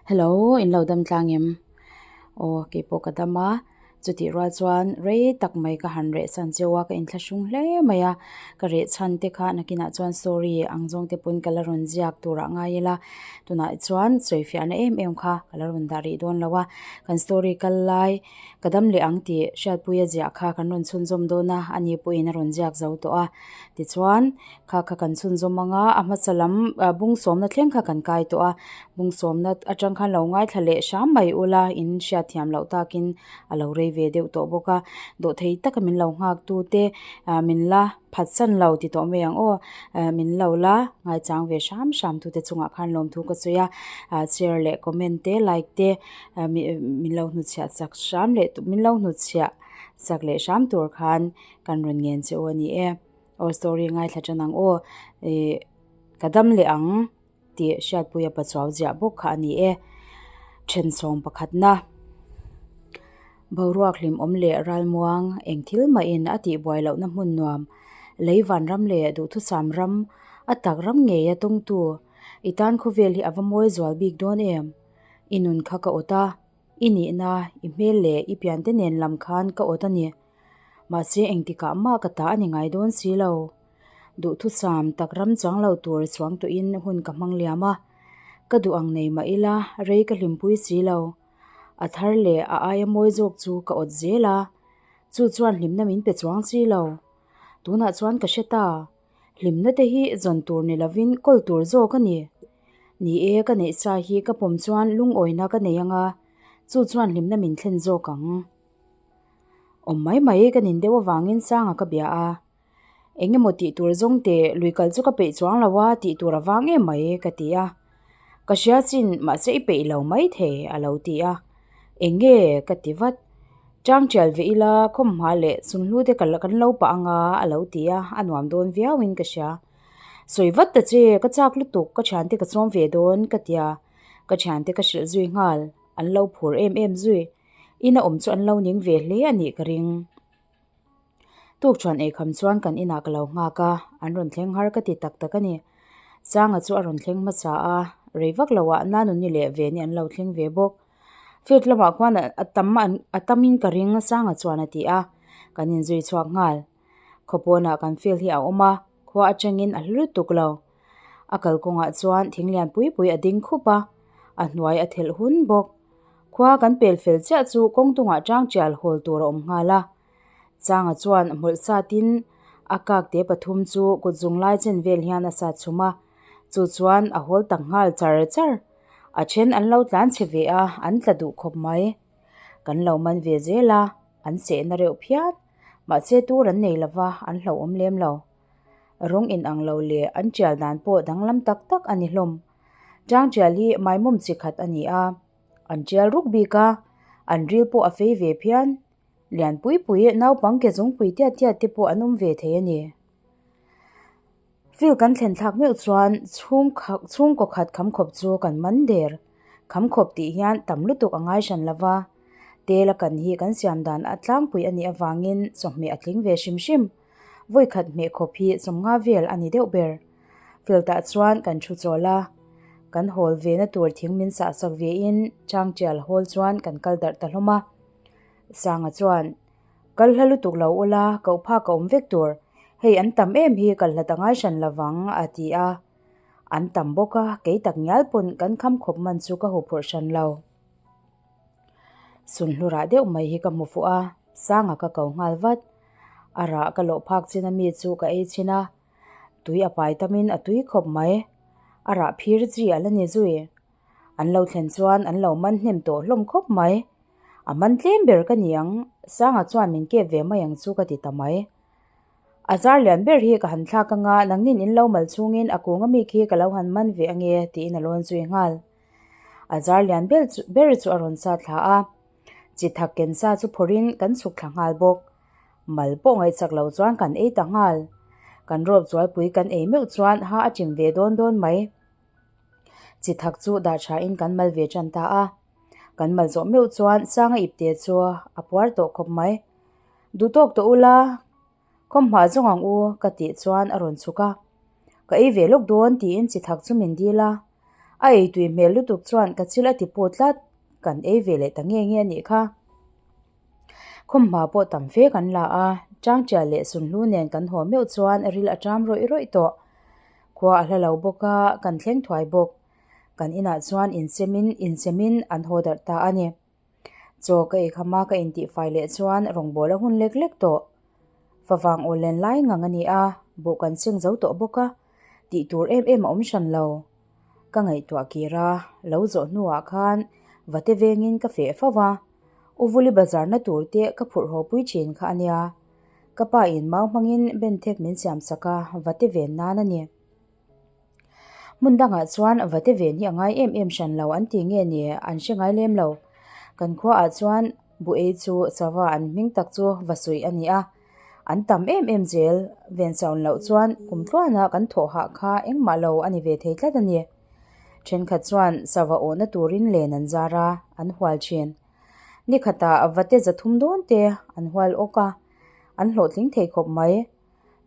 Hello, in lo dam tlang em? Aw, keipawh ka dam a, chutih rual chuan rei tak mai ka han reh chan cheu a, ka inthlahrung hle mai a, ka reh chhan te kha nakinah chuan story ang zawng te pawn ka la rawn ziak turah ngai ila, tunah chuan sawifiahna em em kha ka la rawn dah rih dawn lo a, kan story kal lai ka dam leh ang tih hriatpuia ziah kha kan rawn chhunzawm dawn a, ani pawhin a rawn ziak zo tawh a, tichuan kha kha kan chhunzawm ang a, a hmasa lam ah bung sawmna thleng kha kan kai tawh a, bung sawmna atang khan lo ngaithla leh hram mai ula in hriat thiam loh takin a lo rei ve deuh tawh bawk a, dawhthei taka min lo nghak tu te ah min la phatsan lo ti tawh mai ang aw ah min lo la ngaichang ve hram hram tu te chungah khan lawmthu ka sawi a, ah share leh comment te like te ah min lo hnutchhiah sak hram leh min lo hnutchhiah sak leh hram tur khan kan rawn ngen che u a ni e. Aw story ngaithla tan ang aw ih ka dam leh ang tih hriatpuia pachuau ziah bawk kha a ni e. Thensawm pakhatna boruak hlimawm leh ralmuang eng thil mahin a tihbuai lohna hmun nuam lei vanram leh duhthusam ram a tak ram ngei a tawngtu i tan khawvel hi a va mawi zual bik dawn em? I nun kha ka awt a, i nihna, i hmel leh i piante nen lam khan ka awt a ni. Mahse engtikah mah ka ta a ni ngai dawn si lo. Duhthusam tak ram chuang lo tur chuang tawhin hun ka hmang liam a, ka duh ang nei mah ila rei ka hlimpui si lo. A thar leh a aia mawi zawk chu ka awt zel a, chu chuan hlimna min pe chuang si lo. Tunah chuan ka hre ta, hlimna te hi zawn tur ni lovin kawl tur zawk a ni. Ni e, ka neih sa hi ka pawm chuan lungawina ka nei anga, chu chuan hlimna min thlen zawk ang. Awm mai mai ka nin deuh avangin Sanga ka bia a, eng emaw tih tur zawng teh lui kal chu ka peih chuang lo a tih tur a vang em mai ka ti a, ka hria chin mahse i peih lo mai thei a lo ti a, eng nge ka ti vat, tang tial ve ila khawmhma leh chunhlu te ka kan lo pah anga a lo ti a, a nuam dawn viau in ka hria, sawi vat ta che ka chak lutuk ka thiante ka chawm ve dawn ka ti a, ka thiante ka hrilh zui nghal an lo phur em em zui. Ina awm chu an lo ning ve hle a nih ka ring. Tukṭhuan eikham chuan kan inah ka lo nghak a, an rawn thleng har ka ti tak tak a ni. Sanga chu a rawn thleng hmasa a, rei vak loah Nanuni leh Veni an lo thleng ve bawk. Field lamah khuan a tam a tamin ka ring Sanga chuan a ti a, kan inzui chhuak nghal. Khawpawnah kan field hi a awm a, khua atangin a hlu lutuk lo. A kalkawngah chuan thing lian pui pui a ding khup a, a hnuai a thelh hun bawk. Khua kan pel fel chiah chu kawng tungah tang tial hawl tur a awm nghal a. Changa chuan hmawlh satin a kak te pathum chu kut zung lai chen vel hian a sat chhum a, chu chuan a hawl tak nghal char char. A then an lo tlan chhe ve a, an tla duh khawp mai. Kan lo man ve zel a, an sehna reuh phian. Mahse tur an nei lova, an hlauhawm lem lo. Rawng inang lo leh an tial dan pawh danglam tak tak a ni hlawm. Tang tial hi maimawm chi khat a ni a, an tial ruk bik a, an ril pawh a fei ve phian. Lian pui pui naupang ke zungpui tiat tiat te pawh an awm ve thei a ni. Field kan thlen thlak meuh chuan chhung chhungkaw khat kham khawp chu kan man der. Kham khawp tih hian tam lutuk a ngai hran lo va, tel a kan hi kan siam dan a tlangpui a nih avangin chawhmeh a tling ve hrim hrim. Vawi khat hmeh khawp hi chawmnga vel a ni deuh ber. Field-ah chuan kan thu chawl a, kan hawl ve na tur thing min sah sak ve in chang tial hawl chuan kan kal darh ta hlawm a. Sanga chuan, Kal hla lutuk lo ula, koh phak a awm vek tur, hei an tam em hi kal hlat a ngai hran lovang a ti a. An tam bawk a, kei tak ngial pawn kan kham khawp man chu ka huphurh hran lo. Sunhlu rah deuh mai hi ka hmu fuh a, Sanga ka ko nghal vat. A rah ka lawh phak chin ami chu ka ei chhin a, tui a pai tamin a tui khawp mai. A rah phir chi a la ni zui. An lo thlen chuan an lo man hnem tawh hlawm khawp mai. A man tlem ber ka ni ang, Sanga chuan min kep ve mai ang chu ka ti ta mai. A zar lian ber hi ka han thlak anga nangnin in lo mal chungin a kung ami khi ka lo han man ve ange tiin a lawn zui nghal. A zar lian ber chu ber chu a rawn sa thla a, chi thak ken sa chu phawrhin kan chhuk thla nghal bawk. Mal pawh ngaihchak lo chuan kan ei ta nghal. Kan rawp zualpui kan ei meuh chuan ha a chim ve dawn dawn mai. Chi thak chu dah thain kan mal ve tan ta a. Kan mal zawh meuh chuan Sanga ipte chu a puar tawh khawp mai. Duh tawk tawh ula, Khawmhma zawng ang u ka tih chuan a rawn chhuk a, ka ei ve lawk dawn tiin chi thak chu min dil a. A ei tui hmel lutuk chuan ka chil a ti pawh tlat, kan ei ve leh ta nge nge a nih kha. Khawmhma pawh tam fe kan la a, Changtial leh Sunhlu nen kan haw meuh chuan ril a ṭam rawih rawih tawh. Khua a hla lo bawk a, kan thleng thuai bawk. Kan inah chuan insemin insemin an haw darh ta a ni. Chaw ka ei kham a, ka intihfai leh chuan rawngbâwl a hun lek lek tawh. Favang awl len lai ngang a ni a, buh kan seng zo tawh bawk a, tih tur em em a awm hran lo. Ka ngaihtuah kir a, lo zawh hnuah khan vate vengin ka feh fo va, U Vuli bazarna tur te ka phurh haw pui thin kha a nia. Ka pa in mau hmangin benthek min siam sak a, vate ven nan a ni. Hmun dangah chuan vate ven hi a ngai em em hran lo an ti nge ni an hre ngai lem lo. Kan khuaah chuan buh ei chu sava an hming tak chu va suih a ni a, an tam em em zel ven sawn loh chuan kum tluana kan thawh hah kha engmah lo a ni ve thei tlat a ni. Thenkhat chuan sava awhna turin len an zar a, an hual thin. Ni khatah vate 300 dawn te an hual awk a, an hlawhtling thei khawp mai.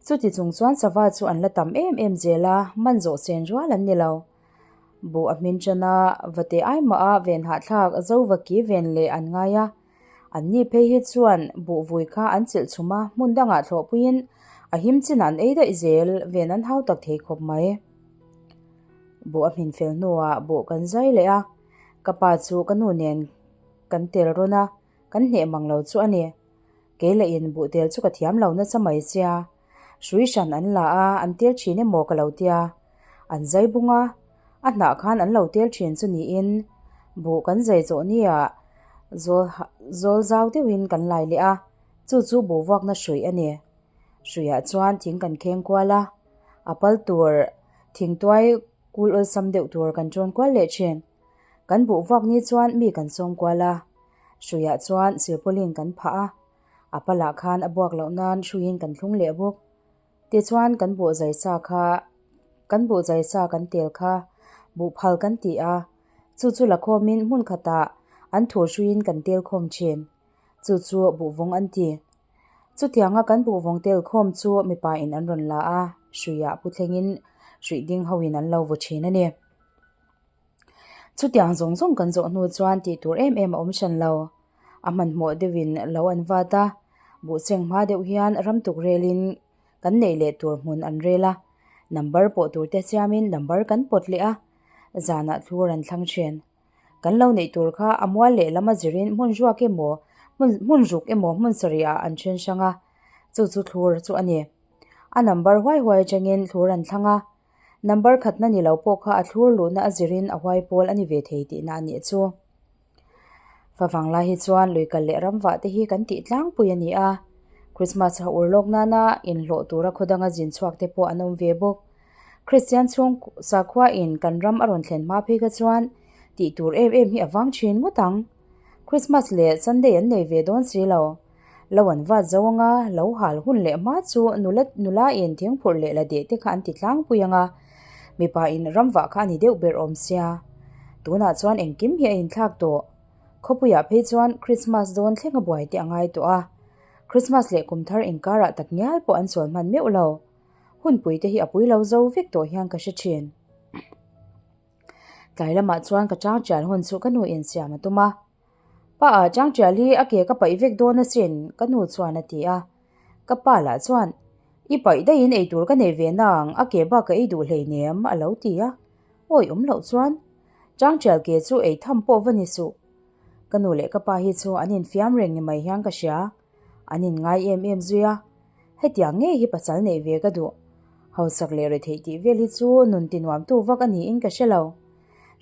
Chuti chung chuan sava chu an la tam em em zel a, man zawh sen rual an ni lo. Buh a hmin tan a, vate ai mah a ven hahthlak zo va ki ven leh an ngai a. An ni phei hi chuan buh vui kha an chilh chhum a, hmun dangah thlawhpuiin a him chinah an ei daih zel, ven an hau tak thei khawp mai. Buh a hmin fel hnuah buh kan zai leh a, ka pa chu ka nu nen kan tel rawn a, kan hneh mang lo chu a ni. Kei leh in buh tel chu ka thiam lo nasa mai sia. Hrui hran an la a, an tel thin emaw ka lo tia. An zai bung a, a hnah khan an lo tel thin chu niin buh kan zai zawh nia zawl zawl zau deuhin kan lai leh a, chu chu buh vuakna hrui a ni. Hruiah chuan thing kan kheng kual a, a pal tur thingtuai kul awlsam deuh tur kan tawn kual leh thin. Kan buh vuak ni chuan mi kan sawm kual a. Hruiah chuan silpawlin kan phah a, a palah khan a buak loh nan hruiin kan thlung leh bawk. Tichuan kan buh zai sa kha kan buh zai sa kan tel kha buh phal kan ti a, chu chu la khawmin hmun khatah an thur hruiin kan tel khawm thin. Chu chu buh vawng an ti. Chutianga kan buh vawng tel khawm chu mipa in an rawn la a, hruiah pu thlengin hruih ding hoin an lo vaw thin a ni. Chutiang zawng zawng kan zawh hnu chuan tih tur em em a awm hran lo. A hmanhmawh deuhin lo an vat a, buhcheng hma deuh hian ram tuk relin kan neih leh tur hmun an rel a, number pawh tur te siamin number kan pawt leh a, zanah thlur an thlang thin. Kan lo neih tur kha a mual leh lama zirin hmun ruak emaw hmun hmun ruk emaw hmun sarih ah an then hrang a, chu chu thlur chu a ni. A number huai huai atangin thlur an thlang a, Number khatna ni lo pawh kha a thlur luhna a zirin a huai pawl a ni ve thei tihna a nih chu. Favang lai hi chuan lui kal leh ram vah te hi kan tih tlangpui a ni a, Christmas ha ur lawk nana inhlawh tura khaw danga zin chhuak te pawh an awm ve bawk. Kristian chhung sakhua in kan ram a rawn thlen hma phei kha chuan tih tur em em hi a vang thin ngawt ang. Christmas leh Sunday an nei ve dawn si lo. Lo an vat zo anga lo hal hun leh hma chu nula nula in thingphurh leh la deh te kha an ti tlangpui anga mipa in ram vah kha a ni deuh ber awm sia. Tunah chuan engkim hi a inthlak tawh. Khawpuiah phei chuan Christmas dawn thleng a buai te a ngai tawh a. Christmas leh kum thar inkarah tak ngial pawh an sual hman meuh lo. Hunpui te hi a pui lo zo vek tawh hian ka hre thin. Tlai lamah chuan ka chang tial hun chu ka nu in siam a tum a. Pa ah chang tial hi a ke ka paih vek dawn asin ka nu chuan a ti a. Ka pa lah chuan I paih daihin eitur ka nei ve nang a ke bak ka ei duh hleinem a lo ti a. Awi awm loh chuan chang tial ke chu ei tham pawh va ni suh. Ka nu leh ka pa hi chu an infiam reng ni mai hian ka hria. An inngai em em zui a. Hetiang ngei hi pasal neih ve ka duh. Hausak leh retheih tih vel hi chu nun ti nuamtu vak a niin ka hre lo.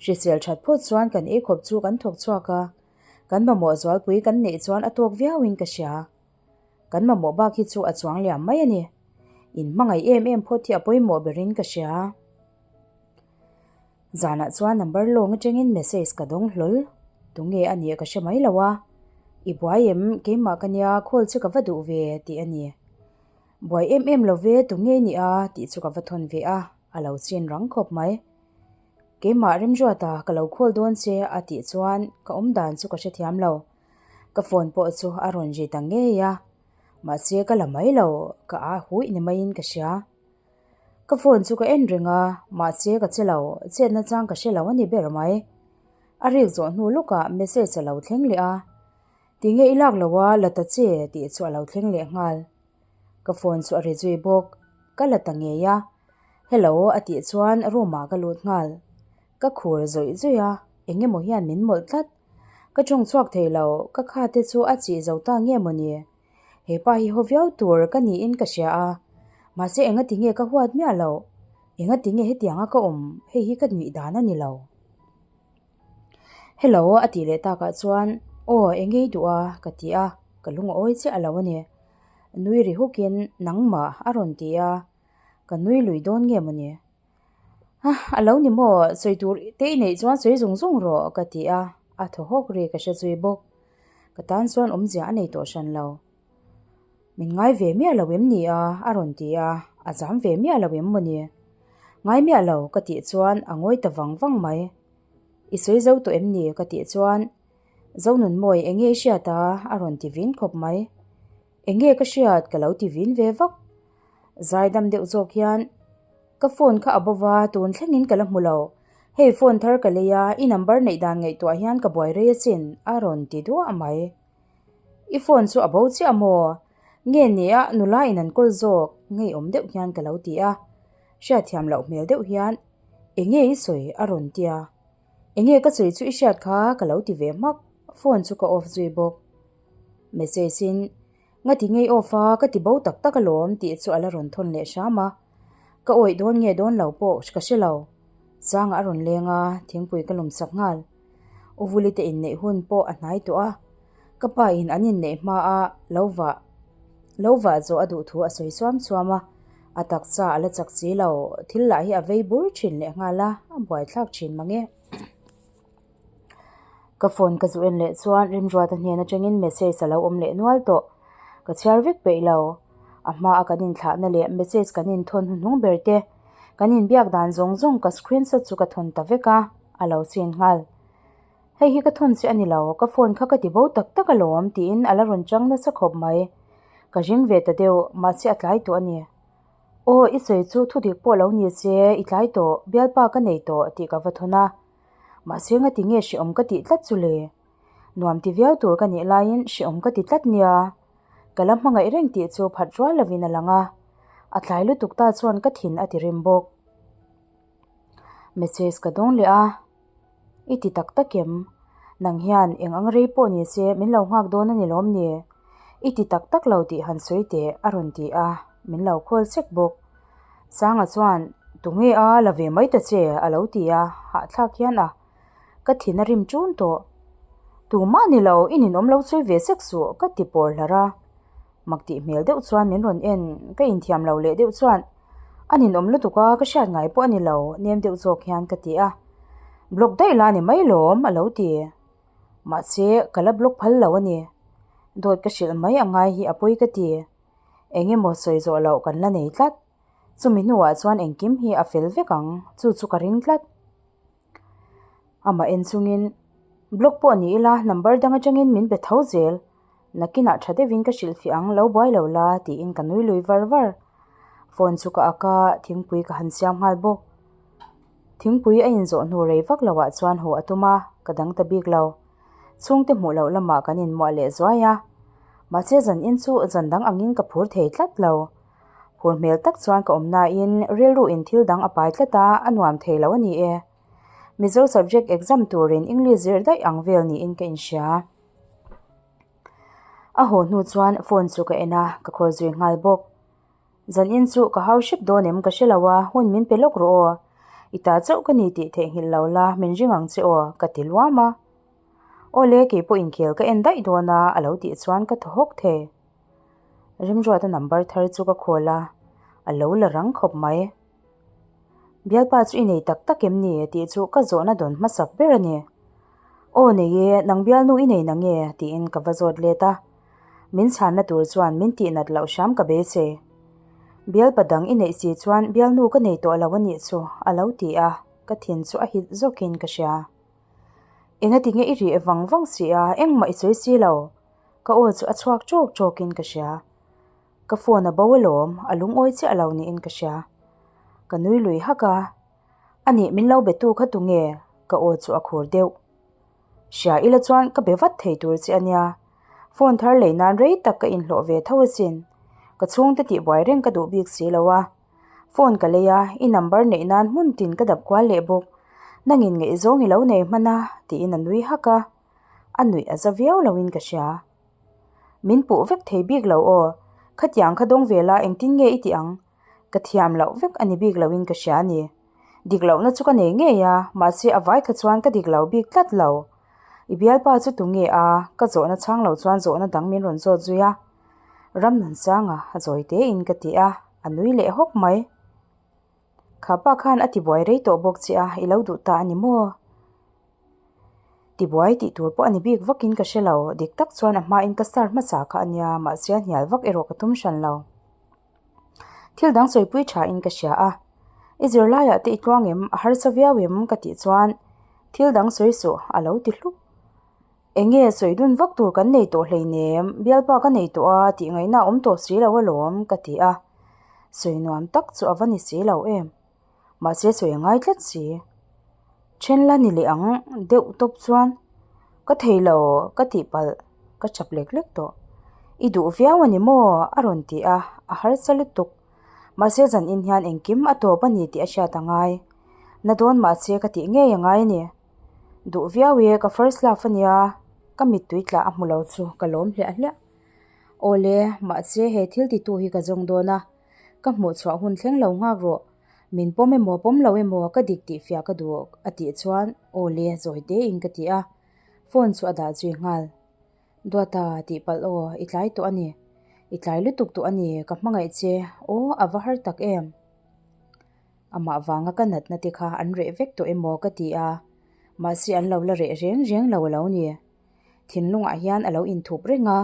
Hrisel that phawt chuan kan ei khawp chu kan thawk chhuak a, kan mamawh zualpui kan neih chuan a tawk viauin ka hria. Kan mamawh bak hi chu a chuang liam mai a ni. In hmangaih em em phawt hi a pawimawh berin ka hria. Zanah chuan number lawng atangin message ka dawng hlawl. Tunge a nih ka hre mai lo a. I buai em? Keimah ka nia, call chu ka va duh ve tih a ni. Buai em em lo ve, tunge i nih a? tih chu ka va thawn ve a, a lo chin rang khawp mai. Keimah Remruata ka lo call dawn che a tih chuan ka awm dan chu ka hrethiam lo. Ka phone pawh chu a rawn ri ta ngei a, mahse ka la mai lo, ka a huih ni maiin ka hria. Ka phone chu ka en reng a, mahse ka che lo, chetna chang ka hre lo a ni ber mai. A rik zawh hnu lawkah message a lo thleng leh a, Tinge i lak lo a, la ta che tih chu a lo thleng leh nghal. Ka phone chu a ri zui bawk, ka la ta ngei a, Hello a tih chuan room ah ka lut nghal. Ka khur zawih zawih a, eng emaw hian min mawlh tlat. Ka tawng chhuak thei lo, ka kha te chu a chih zo ta nge maw ni? He pa hi haw viau tur ka niin ka hria a, mahse engati nge ka huat miah loh? Engati nge hetianga ka awm? Hei hi ka nuih dan a ni lo. Hello a tih leh takah chuan aw eng ei duh a ka ti a, ka lungawi chiah lo a ni. Nui ri hukin nangmah a rawn ti a, ka nui lui dawn nge maw ni? A, a lo ni maw? Sawi tur te i neih chuan sawi zung zung rawh ka ti a, a thaw hawk ri ka hre zui bawk. Ka tan chuan awmzia a nei tawh hran lo. Min ngai ve miah lo em ni a? a rawn ti a, a zam ve miah lo em maw ni? Ngai miah lo ka tih chuan a ngawi ta vang vang mai. I sawi zo tawh em ni? ka tih chuan Zonunmawi eng nge i hriat a? a rawn ti vin khawp mai. Eng nge ka hriat? ka lo ti vin ve vak. Zaidam deuh zawk hian Ka phone kha a bo va, tun thlengin ka la hmu lo. Hei phone thar ka lei a, i number neih dan ngaihtuah hian ka buai rei asin, a rawn ti duah mai. I phone chu a bo chiah maw? Nge nia nula in an kawl zawk, ngeiawm deuh hian ka lo ti a. Hriatthiam loh hmel deuh hian, Enge i sawi? a rawn ti a. Enge ka sawi chu i hriat kha ka lo ti ve hmak, phone chu ka off zui bawk. Message in Ngati ngei off a, ka ti bo tak tak alawm tih chu a la rawn thawn leh hram a. Ka awih dawn nge dawn lo pawh ka hre lo. Sangah a rawn leng a, thingpui ka lawm sak nghal. U Vuli te inneih hun pawh a hnai tawh a, ka pa in an inneih hma a lo vah lo vah zawh a duh thu a sawi suam suam a, a taksa a la chak si lo, thil lah hi a vei bur thin leh nghal a, a buaithlak thin mang e. Ka phone ka zu en leh chuan Rimruata hnen atangin message a lo awm leh nual tawh. Ka chhiar vek peih lo. A hmaa kan inthlahna leh message kan inthawn hnuhnung ber te, kan inbiak dan zawng zawng ka screenshot chu ka thawn ta vek a, a lo chin nghal. Hei hi ka thawn che a ni lo, ka phone kha ka ti bo tak tak alawm tiin a la rawn chang nasa khawp mai. Ka ring ve ta deuh, mahse a tlai tawh a ni. Aw, i sawi chu thudik pawh lo ni se, i tlai tawh, bialpa ka nei tawh tih ka va thawn a. Mahse ngati nge hrehawm ka tih tlat chu le? Nuam ti viau tur ka nih laiin hrehawm ka ti tlat nia. Ka la hmangaih reng tih chu phat rual lovin a lang a. A tlai lutuk ta chuan ka thin a ti rim bawk. Message ka dawng leh a, I ti tak tak em? Nang hian eng ang rei pawh ni se min lo nghak dawn a ni lawm ni? I ti tak tak lo tih han sawi teh a rawn ti a, min lo khawl sek bawk. Sanga chuan, Tunge a, la ve mai ta che, a lo ti a, hahthlak hian a, ka thin a rim ṭun tawh. Tumah ni lo, i ninawm lo sawi ve sek suh, ka ti pawr hlarh a. Mak tih hmel deuh chuan min rawn en, ka inthiam lo leh deuh chuan, A ninawm lutuk a, ka hriat ngai pawh a ni lo, nem deuh zawk hian ka ti a. Block daih la ni mai lawm, a lo ti. Mahse, ka la block phal lo a ni. Dawt ka hrilh mai a ngai hi a pawi ka ti. Eng emaw sawi zawh loh kan la nei tlat. Chumi hnuah chuan engkim hi a fel vek ang, chu chu ka ring tlat. Amah en chungin, Block pawh ni ila, number dang atangin min be tho zel. Nakinah tha deuhin ka hrilhfiah ang, lo buai lo la, tiin ka nui lui var var. Phone chu ka ak a, thingpui ka han siam nghal bawk. Thingpui a inzawh hnu rei vak loah chuan haw a tum a, ka dang ta bik lo. Chhungte hmuh loh lamah kan inmuah leh zuai a. Mahse zan in chu zan dang angin ka phur thei tlat lo. Phur hmel tak chuan ka awm nain rilru in thil dang a pai tlat a, a nuam thei lo a ni e. Mizo subject exam turin English zir daih ang vel niin ka inhria. A haw hnu chuan phone chu ka en a, ka khawl zui nghal bawk. Zan in chu ka hau hrep dawn em ka hre lo a, hun min pe lawk rawh aw. I ta chauh ka ni tih theihnghilh lo la, min ring ang che aw, ka ti luam a. Awle kei pawh inkhel ka en daih dawn a, a lo tih chuan ka thaw hawk thei. Rimruata number thar chu ka call a, a lo la rang khawp mai. Bialpa chu i nei tak tak em ni tih chu ka zawhna dawn hmasak ber a ni. Aw nei e, nang bialnu i nei nange tiin ka va zawt let a. Min chhanna tur chuan min tihnat loh hram ka beisei. Bialpa dang i neih si chuan bialnu ka nei tawh lo a nih chu a lo ti a, ka thin chu a hit zawkin ka hria. Engati nge i rih vang vang si a, engmah i sawi si lo. Ka aw chu a chhuak ṭawk ṭawkin ka hria. Ka phone a bo alawm, a lungawi chiah lo niin ka hria. Ka nui lui hak a, Anih min lo betu kha tunge? Ka aw chu a khur deuh. Hria ila chuan ka be vat thei tur che ania. Phone thar lei nan rei tak ka inhlawh ve tho asin. Ka chhungte tihbuai reng ka duh bik si lo a. Phone ka lei a, i number neih nan hmun tin ka dap kual leh bawk. Nangin ngaihzawng i lo nei hman a, tiin a nui hak a. A nuih a za viau loin ka hria. Min puh vek thei bik lo aw. Khatiang kha dawng ve la engtin nge i tih ang? Ka thiam loh vek a ni bik loin ka hria a ni. Dik lohna chu ka nei ngei a, mahse a vai kha chuan ka dik lo bik tlat lo. I bialpa chu tu nge a? Ka zawhna chhang lo chuan zawhna dang min rawn zawt zui a. Ramnunsanga a zawi tein ka ti a, a nui leh hawk mai. Kha pa khan a tibuai rei tawh bawk che a, i lo duh ta a ni maw? Tibuai tih tur pawh a ni bik vakin ka hre lo, dik tak chuan a hmain ka star hmasa kha a nia, mahse a hnial vak erawh ka tum hran lo. Thil dang sawipui tha in ka hria a, I zirlaiah te i tluang em? A harsa viau em? Ka tih chuan thil dang sawi suh a lo ti hlup. Eng nge sawi dun vak tur kan nei tawh hleinem, bialpa ka nei tawh a tih ngaihna a awm tawh si lo alawm ka ti a, sawi nuam tak chu a va ni si lo em. Mahse sawi a ngai tlat si. Then la ni leh ang deuh tawp chuan ka thei lo ka tih palh ka chap lek lek tawh. I duh viau a ni maw? A rawn ti a, a harsa lutuk. Mahse zan in hian engkim a tawp a ni tih a hriat a ngai. Na dawn mahse ka tih ngei a ngai a ni. Duh viau e ka first love a nia, ka mittui tlah a hmu lo chu ka lawm hliah hliah. Awle, mahse he thil titu hi ka zawng dawn a, ka hmuh chhuah hun thleng lo nghak rawh. Min pawm emaw pawm lo emaw ka dik tih fiah ka duh a tih chuan awle zawi tein ka ti a, phone chu a dah zui nghal. Duata tih palh aw i tlai tawh a ni, i tlai lutuk tawh a ni ka hmangaih che aw a va har tak em. Amah vanga ka natna te kha an reh vek tawh emaw ka ti a, mahse an lo la reh reng reng lo a lo ni. Thinlungah hian a lo inthup reng a,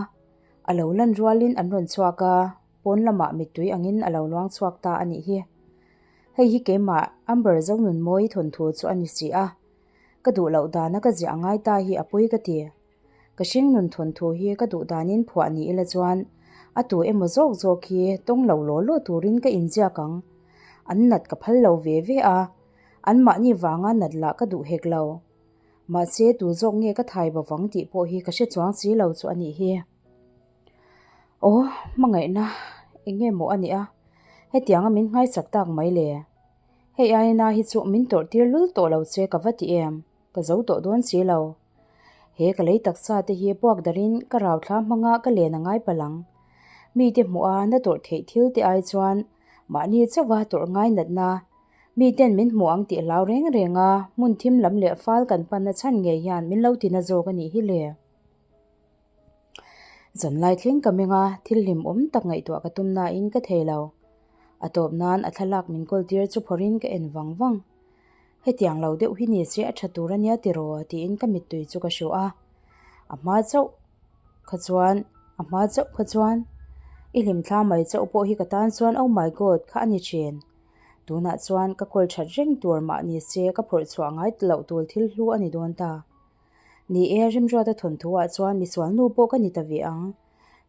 a lo lan rualin an rawn chhuak a, pawn lamah mittui angin a lo luang chhuak ta a nih hi. Hei hi keimah Amber Zonunmawi thawnthu chu a ni si a, ka duh loh dana ka ziah ngai ta hi a pawi ka ti. Ka hringnun thawnthu hi ka duh danin phuah ni ila chuan a tu emaw zawk zawk hi tawng lo law law turin ka inziak ang. An nat ka phal lo ve ve a, anmahni vanga nat lah ka duh hek lo. Mahse tu zawk nge ka thai bawvang tih pawh hi ka hre chuang si lo chu a nih hi. Aw, hmangaihna eng nge maw a nih a, hetianga min nghaisak tak mai le. Hei aina hi chu min tawrh tir lul tawh lo che ka va ti em, ka zo tawh dawn si lo. He ka lei taksa te hi puak darin ka rauthla hmanga ka len a ngai palh ang. Mite hmuh a na tawrh theih thil te ai chuan mahni chauha tawrh ngai natna Miten min hmuh ang tih hlau reng reng a, hmun thim lam leh fal kan panna chhan ngei hian min lo tina zawk a nih hi le. Zanlai thleng ka meng a, thil hlim awm tak ngaihtuah ka tum nain ka thei lo. A tawp nan a thlalak min kawl tir chu phawrhin ka en vang vang. Hetiang lo deuh hi ni se a tha tur a nia tiraw tiin ka mittui chu ka hruh a. A hma chauh kha chuan a hma chauh kha chuan i hlimthla mai chauh pawh hi ka tan chuan oh my God kha a ni thin. Tunah chuan ka kawl that reng tur mah ni se ka phawrh chhuah ngai loh tur thil hlu a ni dawn ta. Ni e, Rimruata thawnthu ah chuan misual nu pawh ka ni ta ve ang.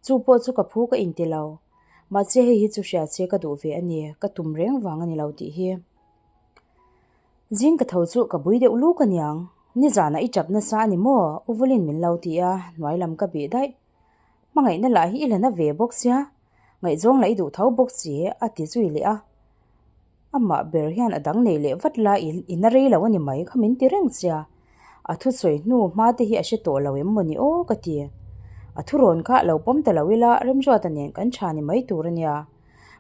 Chu pawh chu ka phu ka inti lo. Mahse hei hi chu hria che ka duh ve a ni, ka tum reng vang a ni lo tih hi. Zing ka tho chu ka bui deuh luk a niang. Nizanah i tap nasa a ni maw? U Vulin min lo ti a, hnuai lam ka bih daih. Hmangaihna lah hi i la na ve bawk sia, ngaihzawng lah i duh tho bawk si a ti zui leh a. Amah ber hian a dang nei leh vat la i na rei lo a ni mai kha min ti reng sia. A thusawi hnu hma te hi a hre tawh lo em maw ni aw ka ti. A thurawn kha lo pawm ta lo ila Remruata nen kan tha ni mai tur a nia.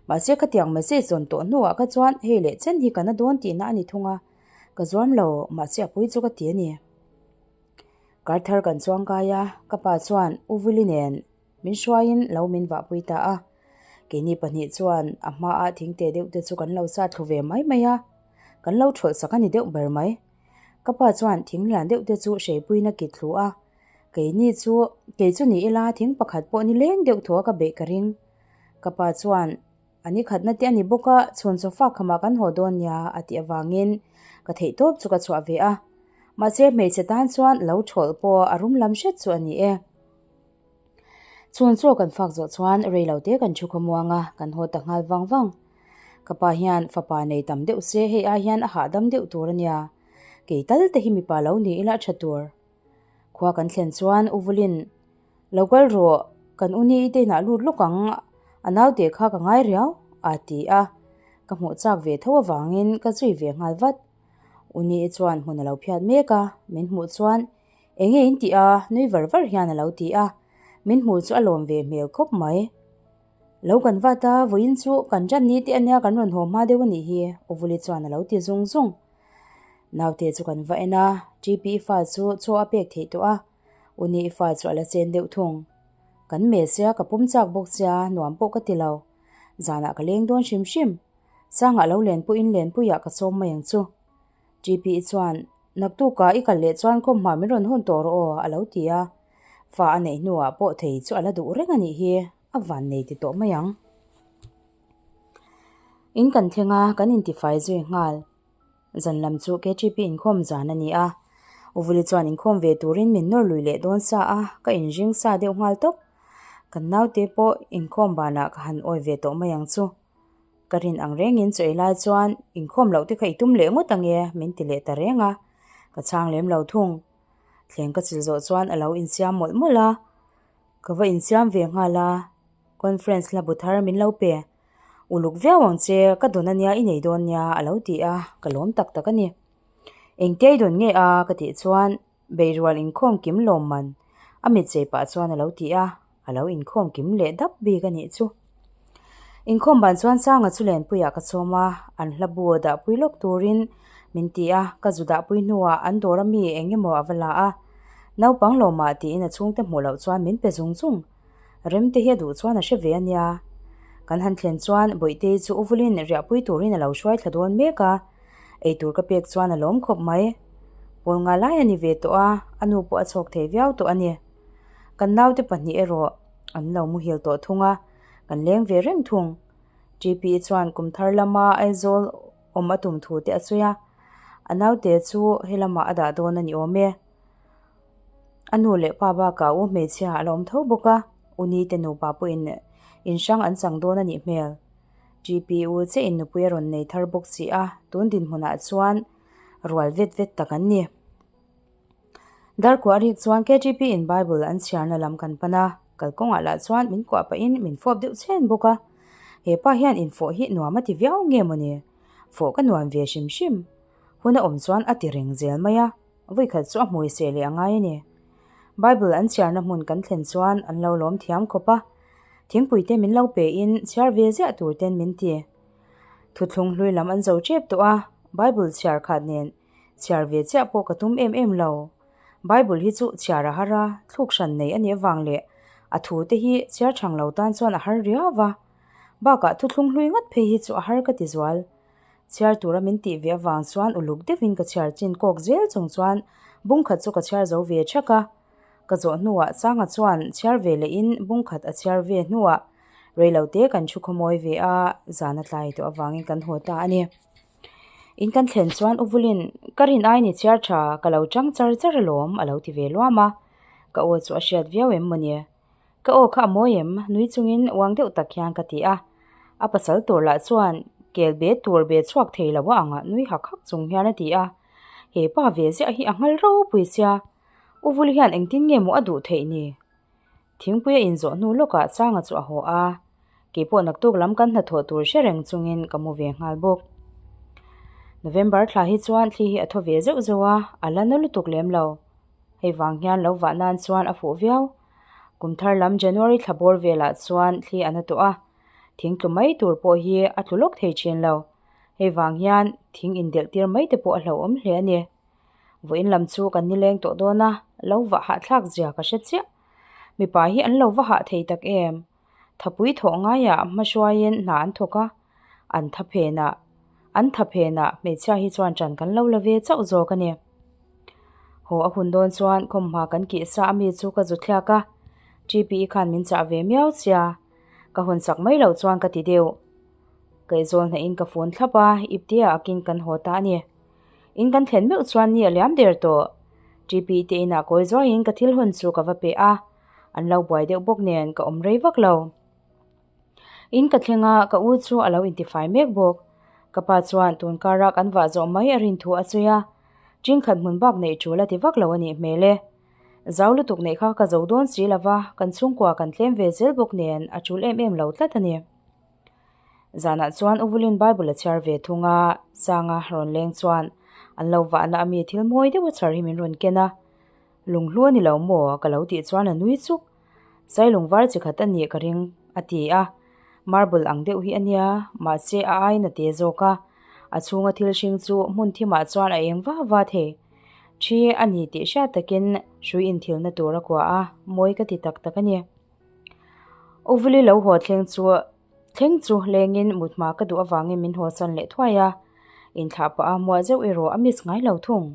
Mahse khatiang message zawn tawh hnuah kha chuan hei leh chen hi ka na dawn tihna a ni thung a, ka zuam lo mahse a pui chu ka ti a ni. Kar thar kan chuang kai a, ka pa chuan U Vuli nen min hruaiin lo min vahpui ta a. Keini pahnih chuan a hmaah thingte deuh te chu kan lo sat thlu ve mai mai a, kan lo thawlh sak a ni deuh ber mai. Ka pa chuan thing lian deuh te chu hreipuiin a kit thlu a, keini chu kei chu ni ila thing pakhat pawh ni leng deuh thaw a ka beih ka ring. Ka pa chuan A ni khatna te a ni bawk a, chhun sofa khamah kan haw dawn nia a tih avangin ka theih tawp chu ka chhuah ve a. Mahse hmeichhe tan chuan lo thawlh pawh a rum lam hret chu a ni e. Chhun chaw kan fak zawh chuan rei lo te kan thu khawmuang a, kan haw ta nghal vang vang. Ka pa hian fapa nei tam deuh se hei ai hian a hahdam deuh tur a nia. Kei tal te hi mipa lo ni ila a tha tur. Khua kan thlen chuan U Vulin, Lo kal rawh, kan u ni i te inah lut lawk ang, a naute kha ka ngai riau, a ti a. Ka hmuh chak ve tho avangin ka zui ve nghal vat. U ni i chuan hmun a lo phiat mek a, min hmuh chuan Eng nge in tih a? nui var var hian a lo ti a. Min hmuh chu a lawm ve hmel khawp mai. Lo kan vat a, vawiin chu kan ṭan ni teh ania kan rawn haw hma deuh a nih hi, Uvuli chuan a lo ti zung zung. Naute chu kan va en a, TP i fa chu chaw a pek theih tawh a, Uni i fa chu a la chen deuh thung. Kan meh sia, ka pawm chak bawk sia, nuam pawh ka ti lo. Zanah ka leng dawn hrim hrim. Sangah lo len pawhin lenpuiah ka sawm mai ang chu. TP i chuan, Naktukah i kal leh chuan khawmhma min rawn hawn tawh rawh aw, a lo ti a. Fa a neih hnuah pawh thei chu a la duh reng a nih hi, a van nei ti tawh mai ang. In kan thleng a, kan intifai zui nghal. Zan lam chu KTP inkhawm zan a ni a. Uvuli chuan inkhawm ve turin min nawr lui leh dawn sa a, ka inring sa deuh nghal tawp. Kan naute pawh inkhawm banah ka han awi ve tawh mai ang chu. Ka rin ang rengin chaw ei lai chuan inkhawm loh te kha i tum leh ngawt ang e min ti leh ta reng a, ka chhang lem lo thung. Thleng ka chil zawh chuan a lo insiam mawlh mawlh a, ka va insiam ve nghal a, conference hla bu thar min lo pe. Uluk viau ang che, ka dawn ania i nei dawn nia a lo ti a, ka lawm tak tak a ni. Engtia i dawn nge a ka tih chuan Beirual inkhawm kim lawm man a mit chei pah chuan a lo ti a, a lo inkhawm kim leh dap bik a nih chu. Inkhawm ban chuan Sanga chu Lenpuiah ka chhawm a, an hla bu a dahpui lawk turin min ti a, ka zu dahpui hnuah an dawr a mi eng emaw a va la a, naupang lawmah tiin a chhungte hmuh loh chuan min pe zung zung. Remte hi a duh chuan a hre ve a nia. Kan han thlen chuan Bawihtei chu u Vulin riahpui turin a lo hruai thla dawn mek a, eitur ka pek chuan a lawm khawp mai. Pawl nga lai a ni ve tawh a, a nu pawh a chhawk thei viau tawh a ni. Kan naute pahnih erawh an lo muhil tawh thung a, kan leng ve reng thung. TPE chuan kum thar lama Aizawl awm a tum thu te a sawi a, a naute chu helamah a dah dawn a ni awm e. A nu leh pa bakah u hmeichhia a la awm tho bawk a, u ni te nupa pawhin in hrang an chang dawn a nih hmel. GPU chiah in nupui a rawn nei thar bawk si a, tun dinhmunah chuan rual vet vet tak an ni. Darkuah rik chuan KTP in Bible an chhiarna lam kan pan a, kalkawngah lah chuan min kuah pahin min fawp deuh chhen bawk a. He pa hian infawh hi nuam a ti viau nge mawni? Fawh ka nuam ve hrim hrim. Hun a awm chuan a ti reng zel mai a. Vawikhat chu a hmui seh leh a ngai a ni. Bible an chhiarna hmun kan thlen chuan an lo lawm thiam khawp a, thingpui te min lo pe in chhiar ve ziah tur ten min ti. Thuthlung hlui lam an zo tep tawh a, Bible chhiar khat nen chhiar ve chiah pawh ka tum em em lo. Bible hi chu chhiar a har a, thluk hran nei a nih avang leh a thu te hi chhiar thang lo tan chuan a har riau va. Bakah thuthlung hlui ngawt phei hi chu a har ka ti zual. Chhiar tura min tih ve avang chuan uluk deuhin ka chhiar chin kawk zel chung chuan bung khat chu ka chhiar zo ve thak a. Ka zawh hnuah Sanga chuan chhiar ve lehin bung khat a chhiar ve hnuah reilote kan thu khawmawi ve a, zan a tlai tawh avangin kan haw ta a ni. In kan thlen chuan U Vulin, Ka rin ai ni chhiar tha, ka lo chang char char alawm a lo ti ve luam a. Ka aw chu a hriat viau em mawni? Ka aw kha a mawi em? Nui chungin uang deuh tak hian ka ti a. A pasal tur lah chuan kel be tur be chhuak thei lo a ang a, nui hak hak chung hian a ti a. He pa ve ziah hi a nghal ropui sia. U Vul hian engtin nge maw a duh theih ni? Thingpui a inzawh hnu lawkah Sanga chu a haw a. Keipawh naktuk lam kan hnathawh tur hre reng chungin ka mu ve nghal bawk. November thla hi chuan thli hi a thaw ve zeuh zeuh a, a la na lutuk lem lo. Hei vang hian lo vah nan chuan a fuh viau. Kum thar lam January thla bawr velah chuan thli a na tawh a, thing tlu mai tur pawh hi a tlu lawk thei thin lo. Hei vang hian thing indelh tir mai te pawh a hlauhawm hle a ni. Vawiin lam chu kan nileng tawh dawn a, lo vah hahthlak zia ka hre chiah. Mipa hi an lo va hah thei tak em? Thapui thawh ngaiah hmahruaiin hna an thawk a, an tha phenah an tha phenah hmeichhia hi chuan ṭan kan lo la ve chauh zawk a ni. Haw a hun dawn chuan khawmhma kan kih sa a mi chu ka zu thliak a, TPE khan min chah ve miau sia, ka hawn sak mai loh chuan ka ti deuh. Kaihzawl hnahin ka phone thlap a, ipte ah akin kan haw ta a ni. In kan thlen meuh chuan ni a liam der tawh. TPE te inah kawi zuaiin ka thil hawn chu ka va pe a, an lo buai deuh bawk nen ka awm rei vak lo. In ka thleng a, ka u chu a lo intifai mek bawk. Ka pa chuan tun kara kan vah zawh mai a rin thu a sawi a, Ṭingkhat hmun bak neih ṭul a ti vak lo a nih hmel e. Zau lutuk neih kha ka zo dawn si lo va, kan chhungkua kan tlem ve zel bawk nen a ṭul em em lo tlat a ni. Zanah chuan U Vulin Bible a chhiar ve thung a, Sanga rawn leng chuan an lo vahna a mi thil mawi deuh a chhar hi min rawn ken a, Lunghlu a ni lo maw? ka lo tih chuan a nui chuk. Sailung var chi khat a nih ka ring a ti a, marble ang deuh hi a nia, mahse a aiin a te zawk a, a chhunga thil hring chu hmun thimah chuan a eng va va thei. Thi a ni tih hriat takin hrui inthilna tur a kuah a, mawi ka ti tak tak a ni. Uvuli lo haw thleng chu thleng chu lengin mut hma ka duh avangin min haw san leh thuai a, inthlah pah a muah zeuh erawh a miss ngai lo thung.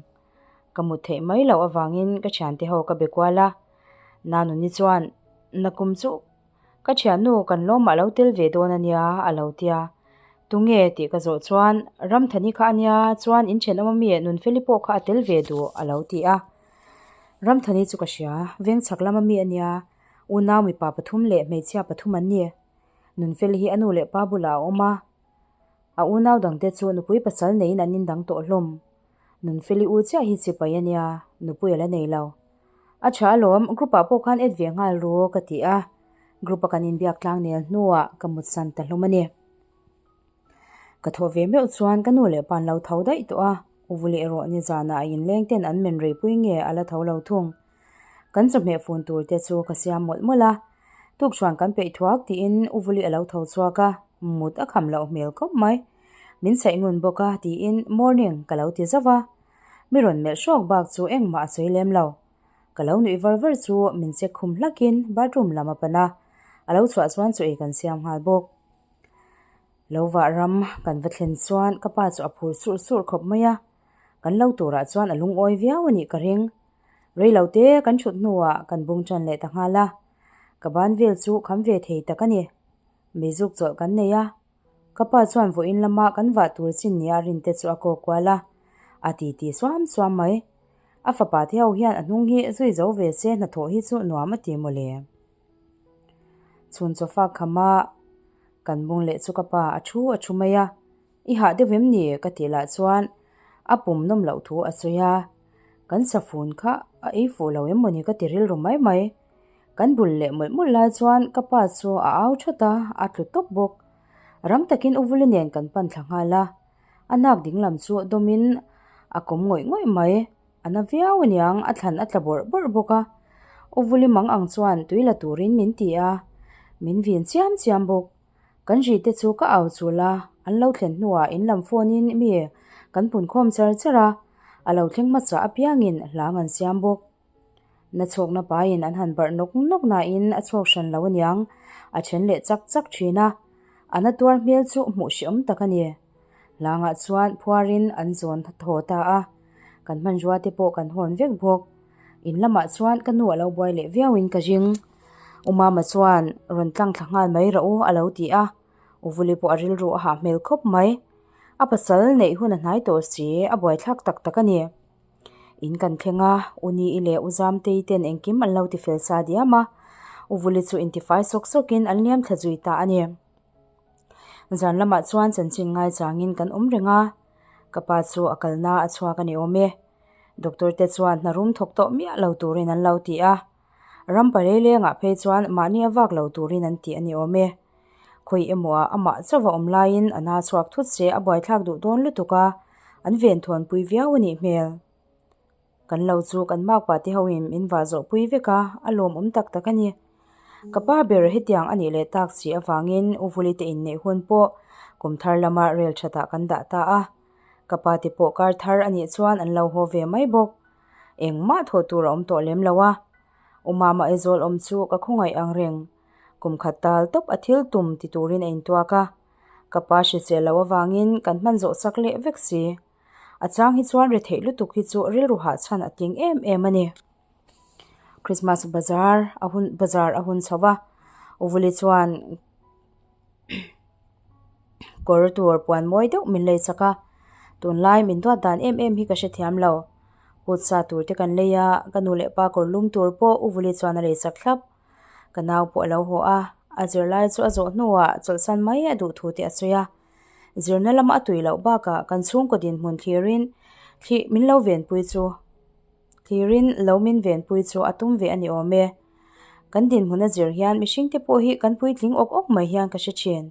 Ka mut theih mai loh avangin ka thiante ho ka be kual a, Nanuni chuan Nakum chu ka thiannu kan lawmah lo tel ve dawn a nia a lo tia. Tunge tih ka zawh chuan Ramthani kha a nia chuan in thenawm ami Nunfeli pawh kha a tel ve duh a lo ti a. Ramthani chu ka hria, vengchhak lama mi a nia, unau mipa pathum leh hmeichhia pathum an ni. Nunfeli hi a nu leh pa bulah a awm a, a unau dangte chu nupui pasal neiin an indang tawh hlawm. Nunfeli u chiah hi chipai a nia, nupui a la nei lo. A tha alawm, group ah pawh khan add ve nghal ru ka ti a, group a kan inbiak tlang nel hnuah ka mutsan ta hlawm a ni. Ka thawh ve meuh chuan ka nu leh pa an lo tho daih tawh a, U Vuli erawh nizanah a inleng ten an men reipui nge a la tho lo thung. Kan chawhmeh fun tur te chu ka siam mawlh mawlh a, tukṭhuan kan peih thuak tiin U Vuli a lo tho chhuak a, mut a kham loh hmel khawp mai. Min chhaih ngun bawk a tiin morning ka lo ti zauh a, mi rawn melh hrawk bak chu engmah a sawi lem lo. Ka lo nuih var var chu min check khum hlakin bathroom lam a pan a, a lo chhuah chuan chaw ei kan siam nghal bawk. Lo vah ram kan va thlen chuan ka pa chu a phur surh surh khawp mai a, kan lo turah chuan a lungawi viau a nih ka ring. Rei lo te kan thut hnuah kan bung tan leh ta nghal a, ka ban vel chu kham ve thei tak a ni. Meizuk chawlh kan nei a, ka pa chuan vawiin lama kan vah tur chin nia a rin te chu a kawk kual a, a ti ti suam suam mai. A fapa te ho hian a hnung hi zui zo ve se hnathawh hi chu nuam a ti mawle. Chhun chawfa khama kan bung leh chu ka pa a thu a thu mai a, I hah deuh em ni? ka tih lah chuan a pum nawm loh thu a sawi a, kan safun kha a ei fuh lo em mawni ka ti rilru mai mai. Kan bul leh mawlh mawlh lai chuan ka pa chu a au thawt a, a tlu tawp bawk. Rang takin U Vuli nen kan pan thla nghal a, a nak dinglam chu dawmin a kawm ngawih ngawih mai. A na viau aniang, a thlan a tla bawrh bawrh bawk a. U Vuli mang ang chuan tui la turin min ti a, min vin chiam chiam bawk. Kan ri te chu ka au chul a, an lo thlen hnuah in lam phone in mi kan pun khawm char char a, a lo thleng hmasa apiangin hlang an siam bawk. Na chhawkna paiin an han barh nawk nawk nain a chhawk hran lo aniang, a then leh chak chak thin a, a na tuar hmel chu hmuh hreawm tak a ni. Hlangah chuan phuarin an zawn thaw ta a, kan hmanrua te pawh kan hawn vek bawk. In lamah chuan ka nu a lo buai leh viauin ka ring. U Mama chuan rawn tlang thla nghal mai rawh u a lo ti a, U Vuli pawh a rilru a hah hmel khawp mai. A pasal neih hun a hnai tawh si, a buaithlak tak tak a ni. In kan thleng a, U Ni-i leh U Zamtei ten engkim an lo ti fel sa diam a, U Vuli chu intifai sawk sawkin an liam thla zui ta a ni. Zan lamah chuan chanchin ngaichangin kan awm reng a, ka pa chu a kalna a chhuak a ni awm e. Doctor te chuan hna rum thawk tawh miah lo turin an lo ti a, ram parei lengah phei chuan mahni a vak lo turin an ti a ni awm e. Khawi emaw ah amah chauh a awm laiin a na chhuak thut se a buaithlak duh dawn lutuk a, an venthawnpui viau a nih hmel. Kan lo chu kan makpa te ho in min vah zawh pui vek a, a lawmawm tak tak a ni. Ka pa ber hetiang a nih leh tak si avangin U Vuli te inneih hun pawh kum thar lama rel thatah kan dah ta a. Ka pa te pawh kar thar a nih chuan an lo haw ve mai bawk. Engmah thawh tur a awm tawh lem lo a. U Mama Aizawl awm chu ka khawngaih ang reng. Kum khat tal tawp a thil tum ti turin a intuak a. Ka pa hrisel loh avangin kan hman zawh sak leh vek si. A chang hi chuan retheih lutuk hi chu rilru hah chhan a tling em em a ni. Christmas bazar a hun bazar a hun chho va, U Vuli chuan kawr tur puan mawi deuh min lei chak a, tunlai min duat dan em em hi ka hrethiam lo. Kut sa tur te kan lei a, ka nu leh pa kawr lum tur pawh U Vuli chuan a lei chak thlap. Ka nau pawh a lo haw a. A zirlai chu a zawh hnuah chawlhsan mai a duh thu te a sawi a. Zirna lama a tui loh bakah kan chhungkaw dinhmun thlirin thli min lo venpui chu thlirin lo min venpui chu a tum ve a ni awm e. Kan dinhmun a zir hian mihringte pawh hi kan puitling awk awk mai hian ka hre thin.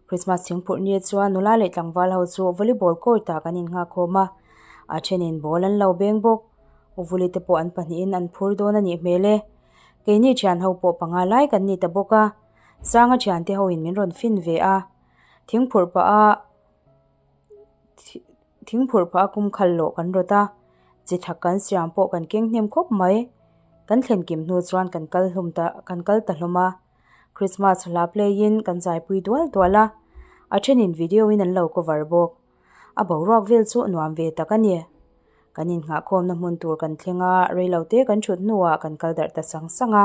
Christmas thingphurh ni chuan nula leh tlangval ho chu volleyball court ah kan innghak khawm a, a thenin ball an lo beng bawk. Uvuli te pawh an pahnihin an phur dawn a nih hmel e. Keini thian ho pawh panga lai kan ni ta bawk a, Sanga thiante ho in min rawn fin ve a, thingphurh pah a thingphurh pah a kum khal lawh kan rawt a, chi thak kan siam pawh kan keng hnem khawp mai. Kan thlen kim hnu chuan kan kal hlum ta kan kal ta hlawm a. Christmas hla play in kan zaipui dual dual a, a thenin video in an lo cover bawk. A boruak vel chu nuam ve tak a ni. Kan innghahkhawmna hmun tur kan thleng a, reilote kan thut hnuah kan kal darh ta sang sang a.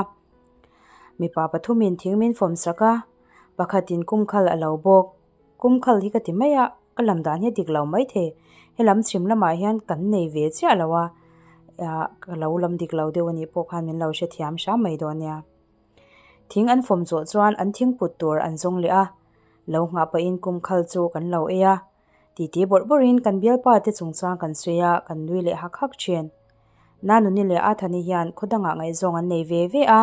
Mipa pathumin thing min fawm sak a, pakhatin kumkhal a lo bawk. Kumkhal hi ka ti mai a, ka lam dan hi a dik lo maithei. Helam chhim lamah hian kan nei ve chiah lo a, ka lo lam dik lo deuh a nih pawh khan min lo hrethiam hram mai dawn nia. Thing an fawm zawh chuan an thing put tur an zawng leh a, lo nghah pahin kum khal chu kan lo ei a. Titi bawrh bawrhin kan bialpa te chungchang kan sawi a, kan nui leh hak hak thin. Nanuni leh Athani hian khaw dangah ngaihzawng an nei ve ve a.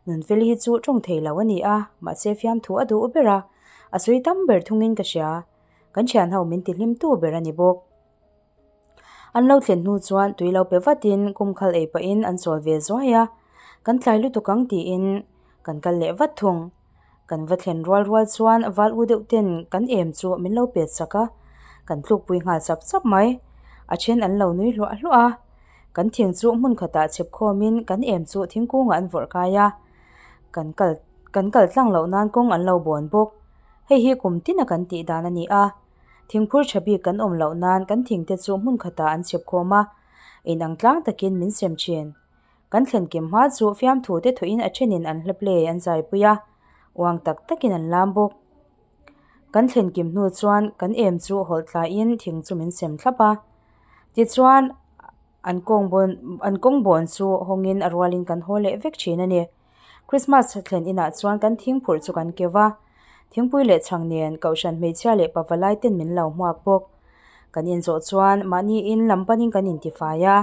Nunfeli hi chu tawng thei lo a ni a, mahse fiamthu a duh ber a, a sawi tam ber thungin ka hria. Kan thianho min tihlimtu ber a ni bawk. An lo thlen hnu chuan tui lo pe vatin kum khal ei pahin an chawl ve zuai a, kan tlai lutuk ang tiin kan kal leh vat thung. Kan va thlen rual rual chuan val u deuh ten kan em chu min lo pet sak a, kan tlukpui nghal sap sap mai. A then an lo nui hluah hluah a, kan thing chu hmun khatah chhep khawmin kan em chu thingkungah an vawrh kai a, kan kal kan kal tlang loh nan kawng an lo bawn bawk. Hei hi kum tina kan tih dan a ni a. Thingphur tha bik kan awm loh nan kan thingte chu hmun khatah an chhep khawm a, inang tlang takin min sem thin. Kan thlen kim hma chu fiamthu te thawhin a thenin an hla play an zaipui a, uang tak takin an lam bawk. Kan thlen kim hnu chuan kan em chu hawlh tlaiin thing chu min sem thlap a, tichuan an kawng bawn an kawng bawn chu hawngin a rualin kan haw leh vek thin a ni. Christmas thlen inah chuan kan thingphurh chu kan keu va, thingpui leh chhang nen Kohhran hmeichhia leh pavalai ten min lo hmuak bawk. Kan inzawh chuan mahni in lam panin kan intifai a,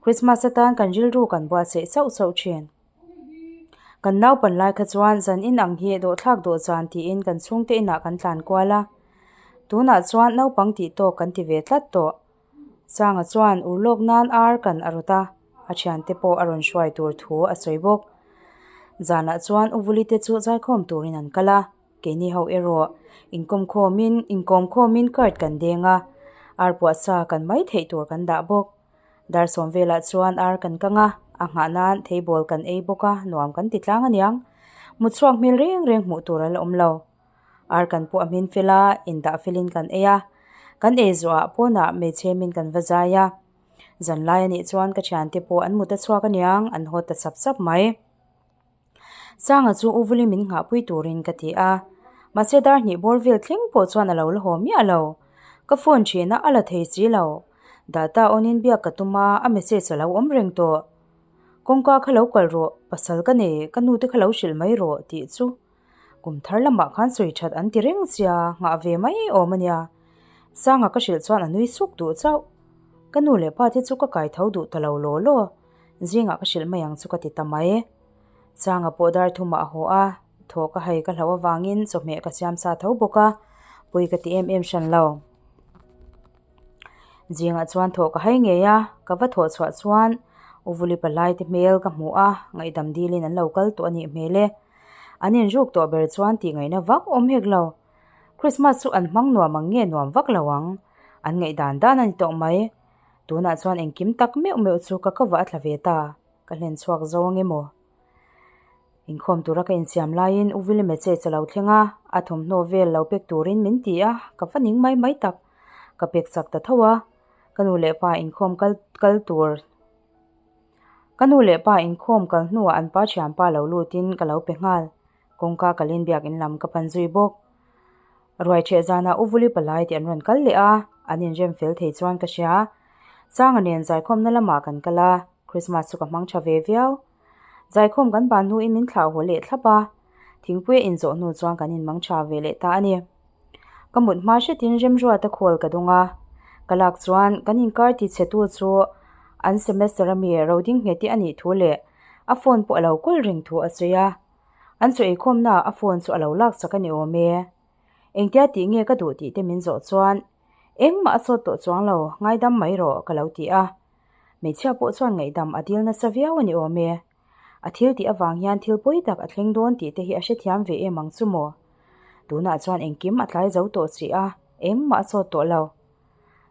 Christmas atan kan rilru kan buatsaih sauh sauh thin. Kan naupan lai kha chuan zan in ang hi dawhthlak dawh zan tiin kan chhungte inah kan tlan kual a, tunah chuan naupang tih tawk kan ti ve tlat tawh. Sanga chuan urlawk nan ar kan a rawt a, a thiante pawh a rawn hruai tur thu a sawi bawk. Zanah chuan Uvuli te chu zaikhawm turin an kal a, keini ho erawh inkawm khawmin inkawm khawmin card kan deng a, ar puah sa kan mai theih tur kan dah bawk. Dar sawm velah chuan ar kan kang a, a nghah nan theibawl kan ei bawk a, nuam kan ti tlang aniang. Mutchhuak hmel reng reng hmuh tur a la awm lo. Ar kan pawh a hmin fel a, indah felin kan ei a. Kan ei zawhah pawnah hmeichhe min kan va zai a. Zanlai a nih chuan ka thiante pawh an mut a chhuak aniang, an haw ta sap sap mai. Sanga chu U Vuli min nghahpui turin ka ti a. Mahse dar hnih bawr vel thleng pawh chuan a lo la haw miah lo. Ka phone thin a, a la thei si lo. Data on in biak ka tum a, a message a lo awm reng tawh. Kawngka kha lo kal rawh, pasal ka nei, ka nute kha lo hrilh mai rawh tih chu. Kum thar lamah khan sawi that an ti reng sia, nghah ve mai awm a nia. Sanga ka hrilh chuan a nui suk duh chauh. Ka nu leh pa te chu ka kai tho duh ta lo law law. Zingah ka hrilh mai ang chu ka ti ta mai. Sanga pawh dar thumah a haw a, thaw ka hai ka hlauh avangin chawhmeh ka siam sa tho bawk a, pawi ka ti em em hran lo. Zingah chuan thawh ka hai ngei a, ka va thawh chhuah chuan Uvuli palai te hmel ka hmu a, ngaihdam dilin an lo kal tawh a nih hmel e. An inruk tawh ber chuan tih ngaihna vak awm hek lo. Christmas chu an hmang nuam ang nge nuam vak lo ang. An ngaih dan dan a ni tawh mai. Tunah chuan engkim tak meuh meuh chu ka kavah a tla ve ta. Ka hlen chhuak zo ang emaw? Inkhawm tura ka insiam laiin U William message a lo thleng a, a thawmhnaw vel lo pek turin min ti a, ka va ning mai mai tak. Ka pek sak ta tho a. Ka nu leh pa inkhawm kal kal tur Ka nu leh pa inkhawm kal hnuah an pa thianpa lo lutin ka lo pe nghal. Kawngka kalin biakin lam ka pan zui bawk. Ruai ṭheh zanah U Vuli palai tih an rawn kal leh a, an inrem fel thei chuan ka hria. Sanga nen zaikhawmna lamah kan kal a, Christmas chu ka hmang ṭha ve viau. Zaikhawm kan ban hnuin min thlah haw leh thlap a. Thingpui a inzawh hnu chuan kan inmang tha ve leh ta a ni. Ka mut hma hretin Remruata call ka dawng a, ka lak chuan kan inkar ti chhe tu chu an semester a mi roding nghet hi a nih thu leh a phone pawh a lo kawl reng thu a sawi a. An chaw eikhawmna ah a phone chu a lo lak sak a ni awm e. Engtia tih nge ka duh tih te min zawh chuan engmah a sawt tawh chuang lo, ngaidam mai rawh ka lo ti a. Hmeichhia pawh chuan ngaihdam a dil nasa viau a ni awm e. A thil tih avang hian thil pawi tak a thleng dawn tih te hi a hrethiam ve em ang chu maw? Tunah chuan engkim a tlai zo tawh si a, engmah a sawt tawh lo.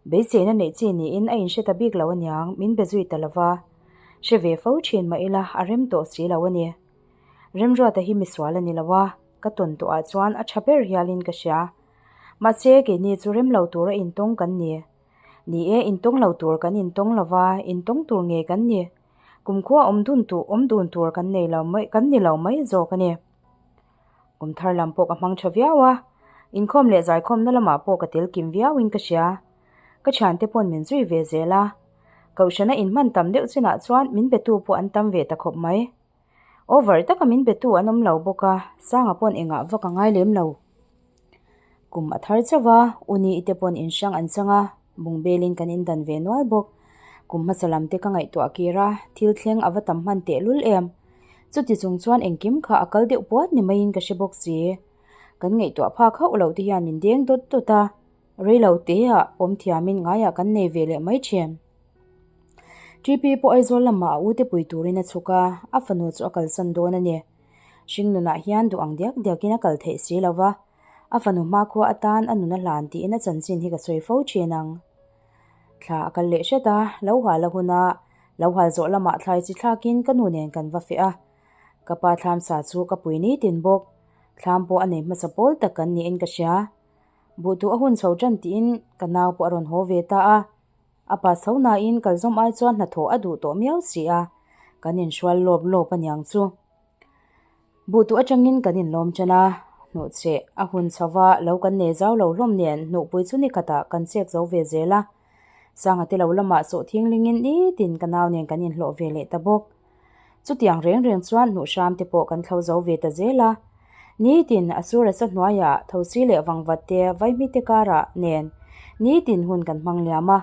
Beiseina neih chi niin a inhre ta bik lo aniang, min be zui ta lova. Hre ve fo thin mah ila a rem tawh si lo a ni. Remruata hi misual a ni lo a, ka tawn tawhah chuan a tha ber hialin ka hria. Mahse, keini chu rem lo tura intawng kan ni. Ni e, intawng lo tur kan intawng lova, intawng tur ngei kan ni. Kumkhua awm dun tur awm dun tur kan nei lo mai kan ni lo mai zawk a ni. Kum thar lam pawh ka hmang tha viau a, inkhawm leh zaikhawmna lamah pawh ka tel kim viauin ka hria. Ka thiante pawn min zui ve zel a, kohhrana inhman tam deuh chinah chuan min betu pawh an tam ve ta khawp mai. Over taka min betu an awm lo bawk a, Sanga pawn engah vak a ngai lem lo. Kum a thar chauh a, u ni te pawn in hrang an chang a, bungbelin kan indan ve nual bawk. Kum hmasa lam te ka ngaihtuah kir a, thil thleng a va tam hman tehlul em. Chuti chung chuan engkim kha a kal deuh puat ni maiin ka hre bawk si. Kan ngaihtuah phak hauh loh te hian min deng dawt dawt a, reilo teah awm thiamin ngaiah kan nei ve leh mai thin. TP pawh Aizawl lamah a ute pui turin a chhuk a, a fanu chu a kalsan dawn a ni. Hringnunah hian duh ang diak diakin a kal theih si lo va, a fanu hmakhua atan a nun a hlan tiin a chanchin hi ka sawi fo thin ang. Thla a kal leh hret a, lo hal a hun a, lo hal zawh lamah thlai chi thlakin ka nu nen kan va feh a. Ka pa thlam sa chu ka pui nitin bawk. Thlam pawh a nei hmasa pawl tak kan niin ka hria. Buhtuh a hun chho tan tiin ka nau pawh a rawn haw ve ta a. A pa chho nain kalzawm ai chuan hnathawh a duh tawh miau si a, kan inhrual lawp lawp aniang chu. Buhtuh atangin kan inlawm tan a, hnuhcheh a hun chho va, lo kan nei zau lo hlawm nen hnuhpui chu ni khatah kan chek zo ve zel a. Sanga te lo lamah sawhthinglingin nitin ka nau nen kan inhlawh ve leh ta bawk. Chutiang reng reng chuan hnuhhram te pawh kan thlo zo ve ta zel a. Nitin a sur a sa hnuaiah thosi leh vangvat te vaihmi te karah nen nitin hun kan hmang liam a.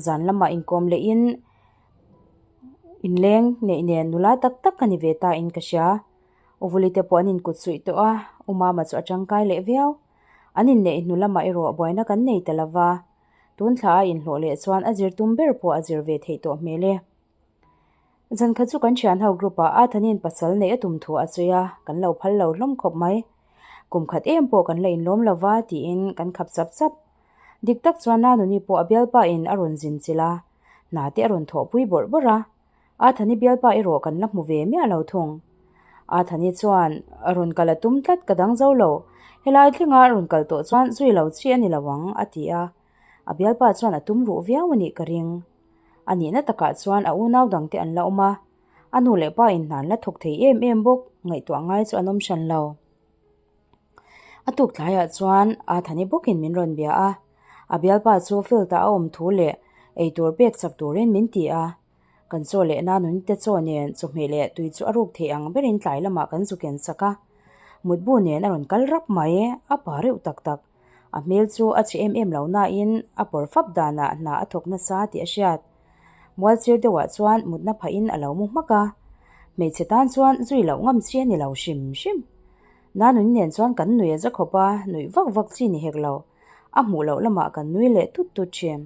Zan lamah inkawm lehin inleng neih nen nula tak tak ka ni ve ta in ka hria. Uvuli te pawh an inkut suih tawh a, U Mama chu a tangkai leh viau. An inneih hnu lamah erawh buaina kan nei ta lova. Tun thla a inhlawh leh chuan a zir tum ber pawh a zir ve theih tawh hmel e. Zan khat chu kan thian ho group ah Athanin pasal neih a tum thu a sawi a, kan lo phal lo hlawm khawp mai. Kum khat em pawh kan la inlawm lo va tiin kan khap chap chap. Dik tak chuan Nanuni pawh a bialpa in a rawn zin chilh a, hna te a rawn thawhpui bawrh bawrh a. Athani bialpa erawh kan la hmu ve miah lo thung. Athani chuan rawn kal a tum tlat ka dang zo lo, helai thlenga rawn kal tawh chuan zui lo chi a ni lo ang a ti a. A bialpa chuan a tum ruh viau a nih ka ring. A nihna takah chuan a unau dangte an la awm a, a nu leh pa in hna an la thawk thei em em bawk, ngaihtuah ngai chu an awm hran lo. A tuk tlaiah chuan a Thani bawkin min rawn bia a, a bialpa chu field ah a awm thu leh eitur pek chak turin min ti a. Kan chaw leh nanunite chaw nen chawhmeh leh tui chu a ruk theih ang berin tlai lamah kan zu ken sak a, mutbu nen a rawn kal rap mai, a pa reuh tak tak. A hmel chu a chhe em em lo nain a pawr fap danah hna a thawk nasa tih a hriat. Mualchir deuhah chuan mutna phahin a lo mu hmak a, hmeichhe tan chuan zui loh ngam chi a ni lo hrim hrim. Nanun nen chuan kan nui a za khawp a, nuih vak vak chi ni hek lo. A hmuh loh lamah kan nui leh tut tut thin.